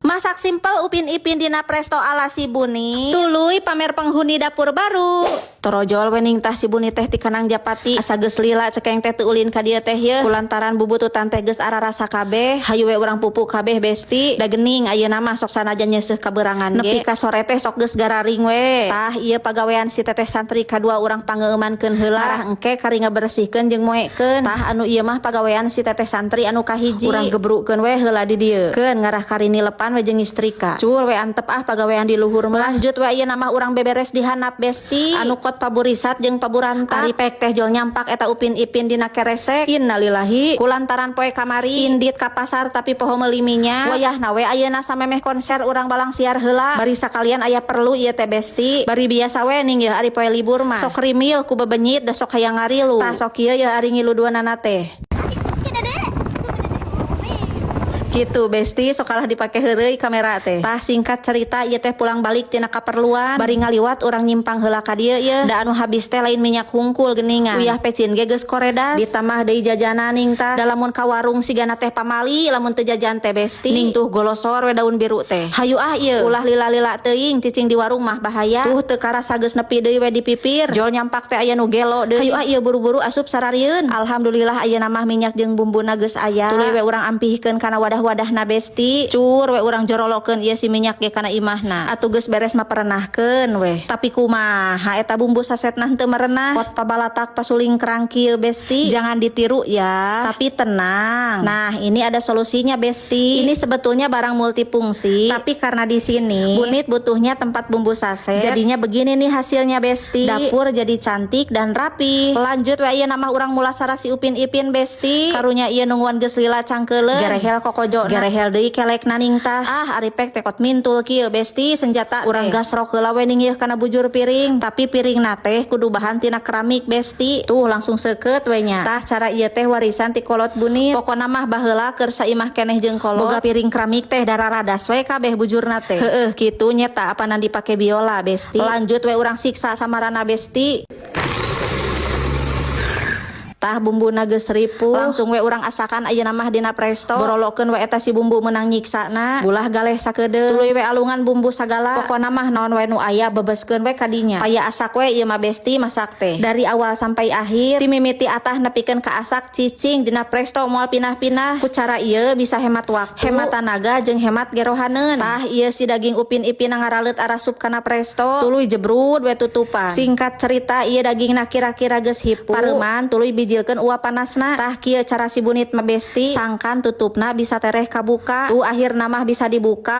Masak simpel Upin Ipin dina presto ala si Buni. Tuluy pamer penghuni dapur baru. Torojol we ning tah si Buni teh ti Kanang Japati. Asa geus lila cekeng teh teu ulin ka dieu teh ye. Kulantaran bubututan teh geus ararasa kabeh. Hayu we urang pupuk kabeh, besti. Da gening ayeuna mah sok sanajan nyeuseuh kabeurangan ge. Nepi ka sore teh sok geus gararing we. Tah, ieu pagawean si teteh santri kadua, urang pangeumankeun heula. Arah engke kari ngabersihkeun jeung moekeun. Tah, anu ieu mah pagawean si teteh santri anu kahiji. Urang gebrukeun we heula di dieu. Keun ngarah kari nilepan we jeung nyetrika. Cur we antep ah pagawean di luhur mah. Lanjut we, ieu mah urang beberes di handap, besti. Anu kot paburisat jeung paburanta. Ari pek teh jol nyampak eta Upin Ipin dina keresek. Innalillahi. Kulantaran poe kamari indit ka pasar tapi poho meuli minyak. Wayahna we ayeuna samemeh konser, urang balang siar heula. Bari sakalian aya perlu ieu teh, besti. Bari biasa we ning yeuh ari poe libur mah. Sok rimil ku bebenyit da sok hayang ngarilu. Tah, sok kieu yeuh ari ngilu duanana teh. Gitu, besti, sok kalah dipake heureuy kamera teh. Tah, singkat cerita ieu teh pulang balik tina kaperluan, bari ngaliwat urang nyimpang heula ka dieu ye. Da anu habis teh lain minyak hungkul geuningan. Uyah pecin ge geus koredas, ditambah deui jajanan ning tah. Da lamun ka warung sigana teh pamali lamun teu jajan teh, besti. Ning tuh golosor we daun biru teh. Hayu ah ieu, ulah lila-lila teuing, cicing di warung mah bahaya. Tuh, teu karasa geus nepi deui we di pipir. Jol nyampak teh aya nu gelo deui. Hayu ah ieu, buru-buru asup sararieun. Alhamdulillah, ayeuna mah minyak jeung bumbuna geus aya. Tuluy we urang ampihkeun kana wadah-wadahna, besti. Cur we urang jorolokeun ieu si minyak ge kana imahna. Atuh geus beres mah perenahkeun weh. Tapi kumaha eta bumbu sasetna henteu merenah. Pot pabalatak pasuling kerangkil, besti. Jangan ditiru ya. Tapi tenang. Nah, ini ada solusinya, besti. Ini sebetulnya barang multifungsi, tapi karena di sini Bunit butuhnya tempat bumbu saset, jadinya begini nih hasilnya, besti. Dapur jadi cantik dan rapi. Lanjut we, ieu mah urang mulasara si Upin Ipin, besti. Karunya ieu nungguan geus lila cangkeuleun. Garehel kokojo, garehel deui kelek naning tah. Ah, ari pek teh kot mintul kieu, besti, senjata. Urang gasrok heula we ning yeuh kana bujur piring. Tapi piring teh kudu bahan tina keramik, besti. Tuh, langsung seukeut we nya. Tah, cara ieu teh warisan ti kolot Bunit. Pokona mah baheula keur saimah keneh jeung kolot. Boga piring keramik teh dararadas we kabeh bujurna teh. Heueuh kitu nyeta apanan dipake biola, besti. Lanjut we urang siksa samarana, besti. Tah, bumbuna geus ripuh, langsung we urang asakan ayeuna mah dina presto. Borolokeun we eta si bumbu meunang nyiksana. Gulah galeh sakedeung. Tuluy we alungan bumbu sagala. Pokona mah naon we nu aya bebeskeun we kadinya. Paya asak we ieu mah, besti, masak teh. Dari awal sampai akhir, ti mimiti atah nepikeun ka asak, cicing dina presto moal pinah-pinah. Ku cara ieu bisa hemat waktu, hemat tanaga jeung hemat gerohaneun. Tah, ieu si daging Upin Ipin ngaralet arasup kana presto. Tuluy jebrud we tutupan. Singkat cerita, ieu dagingna kira-kira geus hipu. Pareuman tuluy bijilkeun uap panasna. Tah, kieu cara si Bunit mah, besti, sangkan tutupna bisa tereh kabuka. Tuh, akhirna mah bisa dibuka.